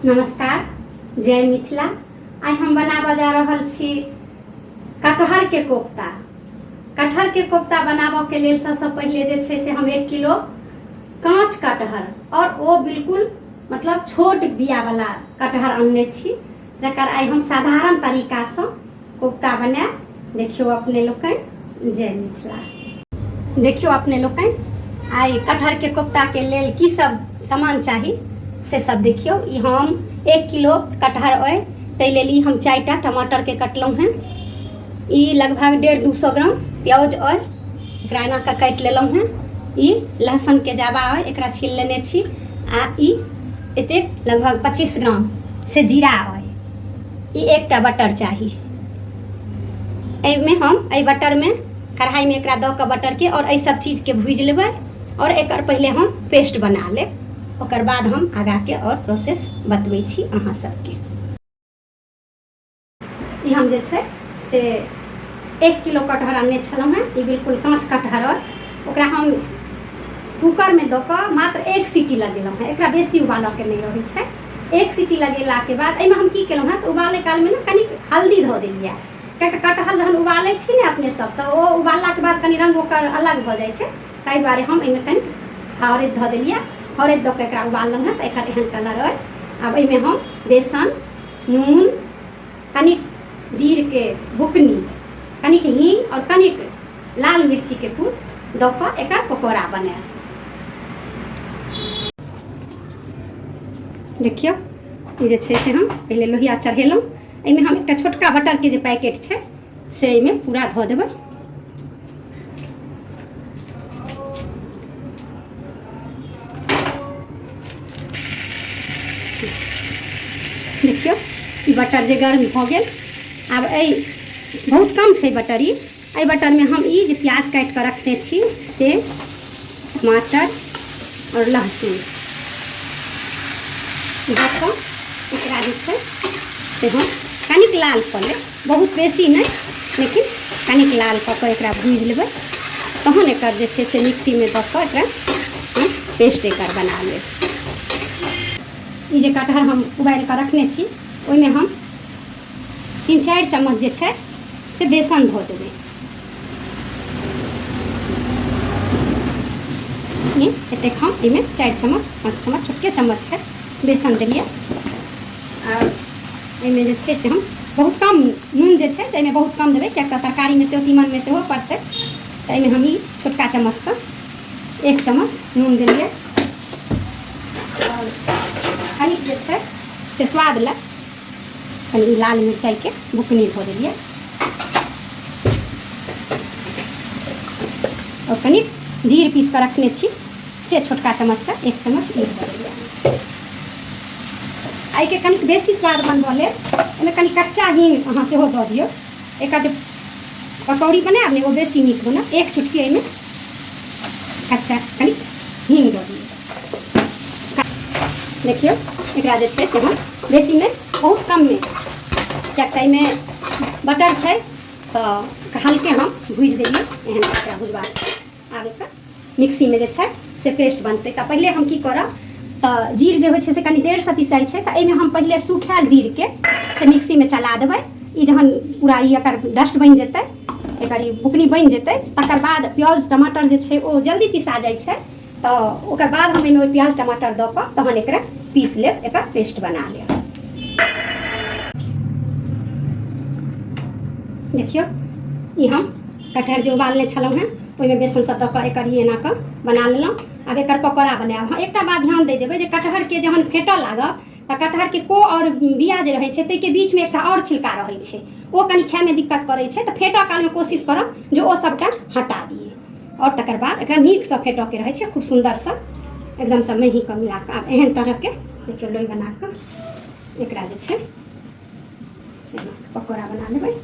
नमस्कार, जय मिथिला। आइ हम बनाबऽ जा रहल छी कटहरके कोफ्ता। कटहरके कोफ्ता बनाबऽके लेल सबसँ पहिले जे छै से हम 1 किलो काँच कटहर और ओ बिल्कुल मतलब छोट बियावला कटहर अनने छी, जकर आइ हम साधारण तरीकासँ कोफ्ता बनायब। देखियौ अपने लोकनि, जय मिथिला। देखियौ अपने लोकनि, आइ कटहरके कोफ्ताके लेल की सब सामान चाही से सब देखियौ। ई हम 1 किलो कटहर अइ, ताहि लेल ई हम 4टा टमाटरके कटलहुँ हेँ। ई लगभग 150-200 ग्राम प्याज अइ, एकरा एना कऽ काटि लेलहुँ हेँ। ई लहसुनके जाबा अइ, एकरा छील लेने छी। आ ई एतेक लगभग 25 ग्राम से जीरा अइ। ई 1टा बटर चाही। एहिमे हम एहि बटरमे कढ़ाइमे एकरा दऽ कऽ बटरके और एहि सब चीजके भूजि लेबै और एकर पहिले हम पेस्ट बना लेब, ओकर बाद हम आगाँके और प्रोसेस बतबै छी अहाँ सबके। ई हम जे छै से 1 किलो कटहर अनने छलहुँ हेँ। ई बिल्कुल काँच कटहर अइ। ओकरा हम कुकरमे दऽ कऽ मात्र 1 सीटी लगेलहुँ हेँ। एकरा बेसी उबालऽके नहि रहै छै। 1 सीटी लगेलाके बाद एहिमे हम की केलहुँ हेँ तऽ उबालै कालमे ने कनिक हल्दी धऽ देलियै, कियाकि कटहर जहन उबालै छी ने अपने सब तऽ ओ उबाललाके बाद कनि रङ्ग ओकर अलग भऽ जाइ छै, ताहि दुआरे हम एहिमे कनि हरदि धऽ देलियै। हरदि दऽ कऽ एकरा उबाललहुँ हेँ तऽ एकर एहन कलर अइ। आब एहिमे हम बेसन, नून, कनिक जीरके बुकनी, कनिक हींग आओर कनिक लाल मिर्चीके फूल दऽ कऽ एकर पकौड़ा बनायब। देखियौ, ई जे छै से हम पहिले लोहिया चढ़ेलहुँ। एहिमे हम एकटा छोटका बटरके जे पैकेट छै से एहिमे पूरा धऽ देबै। देखियौ, ई बटर जे गर्म भऽ गेल। आब एहि बहुत कम छै बटर, ई एहि बटरमे हम ई जे प्याज काटि कऽ रखने छी से, टमाटर आओर लहसुन दऽ कऽ एकरा जे छै से हम कनिक लाल कऽ लेब, बहुत बेसी नहि, लेकिन कनिक लाल कऽ कऽ एकरा भूजि लेबै, तहन एकर जे छै से मिक्सीमे दऽ कऽ एकरा हम पेस्ट एकर बना लेब। ई जे कटहर हम उबालि कऽ रखने छी, ओहिमे हम 3-4 चम्मच जे छै से बेसन धऽ देबै। ई एतेक हम एहिमे 4 चम्मच, 5 चम्मच, छोटके चम्मच छै, बेसन देलियै। आओर एहिमे जे छै से हम बहुत कम नून जे छै से एहिमे बहुत कम देबै, किएक तऽ तरकारीमे सेहो, तीमनमे सेहो पड़तै। तऽ एहिमे हम ई छोटका चम्मचसँ 1 चम्मच नून देलियै आओर कनिक जे छै से स्वाद लए कनि लाल मिरचाइके बुकनी धऽ देलियै आओर कनि जीर पीस कऽ रखने छी से छोटका चम्मचसँ 1 चम्मच ई धऽ देलियै। एहिके कनिक बेसी स्वाद बनबऽ लेल एहिमे कनि कच्चा हींग अहाँ सेहो दऽ दियौ। एकर जे पकौड़ी बनायब ने, ओ बेसी नीक बनत। 1 चुटकी एहिमे कच्चा कनि हींग दऽ दियौ। देखियौ, एकरा जे छै से हम बेसी नहि, बहुत कममे, किएक तऽ एहिमे बटर छै, तऽ हल्के हम भुजि देलियै। एहन एकरा भुजबाक छै। आब एकर मिक्सीमे जे छै से पेस्ट बनतै। तऽ पहिले हम की करब, तऽ जीर जे होइ छै से कनि देरसँ पिसाइ छै, तऽ एहिमे हम पहिले सुखायल जीरके से मिक्सीमे चला देबै। ई जहन पूरा ई एकर डस्ट बनि जेतै, एकर ई बुकनी बनि जेतै, तकर बाद प्याज टमाटर जे छै ओ जल्दी पिसा जाइ छै, तऽ ओकर बाद हम एहिमे प्याज टमाटर दऽ कऽ तहन एकरा पीस लेब, एकर पेस्ट बना लेब। देखियौ, ई हम कटहर जे उबालने छलहुँ हेँ, ओहिमे बेसन सब दऽ कऽ एकर ई एना कऽ बना लेलहुँ। आब एकर पकौड़ा बनायब। हँ, एकटा बात ध्यान दै जेबै जे कटहरके जहन फेँटऽ लागब तऽ कटहरके को आओर बिया जे रहै छै ताहिके बीचमे एकटा आओर छिलका रहै छै, ओ कनि खायमे दिक्कत करै छै। तऽ फेँटऽ कालमे कोशिश करब जे ओ सबटा हटा दियै आओर तकर बाद एकरा नीकसँ फेँटऽके रहै छै, खूब सुन्दरसँ एकदमसँ मेहीके मिला कऽ। आब एहन तरहके देखियौ, लोइ बना कऽ एकरा जे छै से पकौड़ा बना लेबै।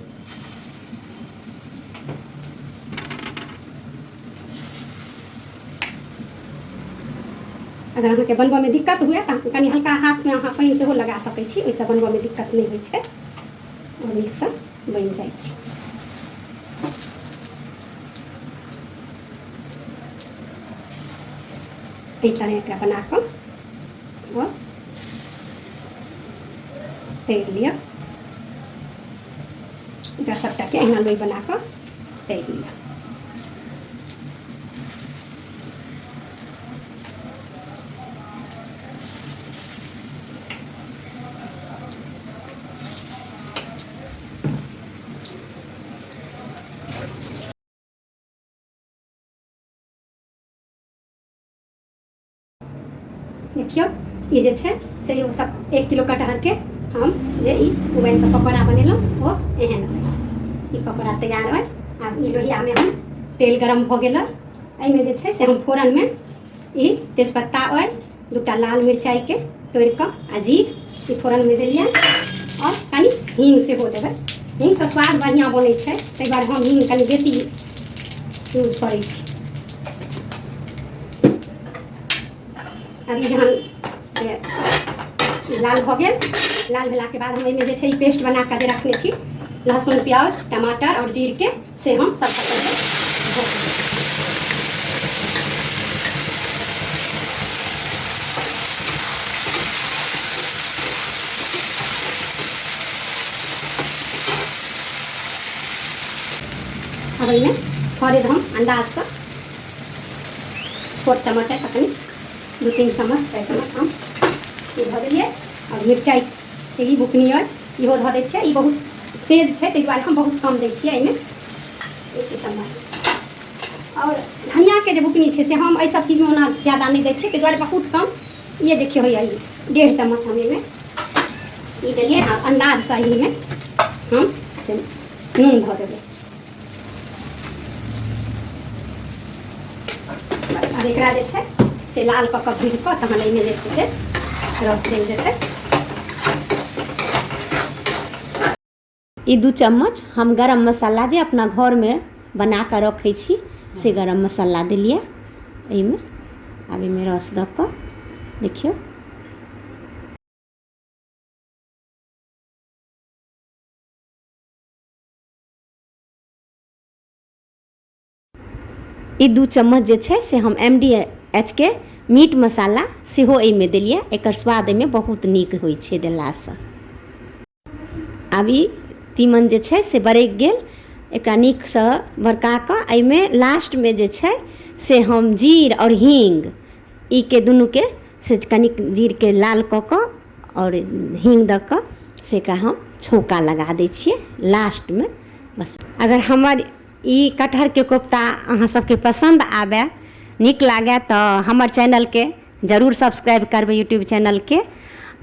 अगर अहाँके बनबऽमे दिक्कत हुए तऽ कनि हल्का हाथमे अहाँ पानि सेहो लगा सकै छी, ओहिसँ बनबऽमे दिक्कत नहि होइ छै आओर नीकसँ बनि जाइ छै। एहि तरह एकरा बना कऽ आओर तरि लिअ। एकरा सबटाके अहिना लोइ बना कऽ तरि लिअ। देखियौ, ई जे छै से ओ सब 1 किलो कटहरके हम जे ई उबालि कऽ पकौड़ा बनेलहुँ ओ एहन होइ। ई पकौड़ा तैयार होइ। आब ई लोहियामे हम तेल गरम भऽ गेल। एहिमे जे छै से हम फोरनमे ई तेजपत्ता अइ, 2टा लाल मिरचाइके तोड़ि कऽ आ जीर ई फोरनमे देलियै आओर कनि हींग सेहो देबै। हींगसँ स्वाद बढ़िआँ बनै छै, ताहि दुआरे हम हींग कनि बेसी यूज करै छी। अभी जहन लाल भऽ गेल, लाल भेलाके बाद हम एहिमे जे छै ई पेस्ट बना कऽ जे रखने छी लहसुन, प्याज, टमाटर आओर जीरके, से हम सबसँ पहिले धऽ देबै। आब एहिमे हरैद हम अन्दाजसँ छोट चम्मच है तखन 2-3 चम्मच, 4 चम्मच हम ई धऽ देलियै। आओर मिरचाइ ई बुकनी अइ, इहो धऽ दै छियै। ई बहुत तेज छै, ताहि दुआरे हम बहुत कम दै छियै एहिमे, 1 चम्मच। आओर धनियाके जे बुकनी छै से हम एहि सब चीजमे ओना ज्यादा नहि दै छियै, ताहि दुआरे बहुत कम। ये देखियौ, होइए ई 1.5 चम्मच हम एहिमे ई देलियै। आ अन्दाजसँ एहिमे हम से नून धऽ देबै बस। आब एकरा जे छै से लाल कऽ कऽ भूजि कऽ तहन एहिमे जे छै से रस देल जेतै। ई 2 चम्मच हम गरम मसाला जे अपना घरमे बना कऽ रखै छी से गरम मसाला देलियै एहिमे। आब एहिमे रस दऽ कऽ देखियौ। ई 2 चम्मच जे छै से हम एम डी एच के मीट मसाला सेहो एहिमे देलियै। एकर स्वाद एहिमे बहुत नीक होइ छै देलासँ। आब ई तीमन जे छै से बरकि गेल। एकरा नीकसँ बरका कऽ एहिमे लास्टमे जे छै से हम जीर आओर हींग ई के दुनूके से कनिक जीरके लाल कऽ कऽ आओर हींग दऽ कऽ से एकरा हम छौँका लगा दै छियै लास्टमे बस। अगर हमर ई कटहरके कोफ्ता अहाँ सबके पसन्द आबय, नीक लागय, तऽ हमर चैनलके जरूर सब्सक्राइब करबै, यूट्यूब चैनलके,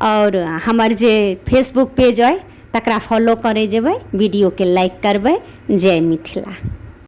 आओर हमर जे फेसबुक पेज अइ तकरा फॉलो करै जेबै, वीडियोके लाइक करबै। जय मिथिला।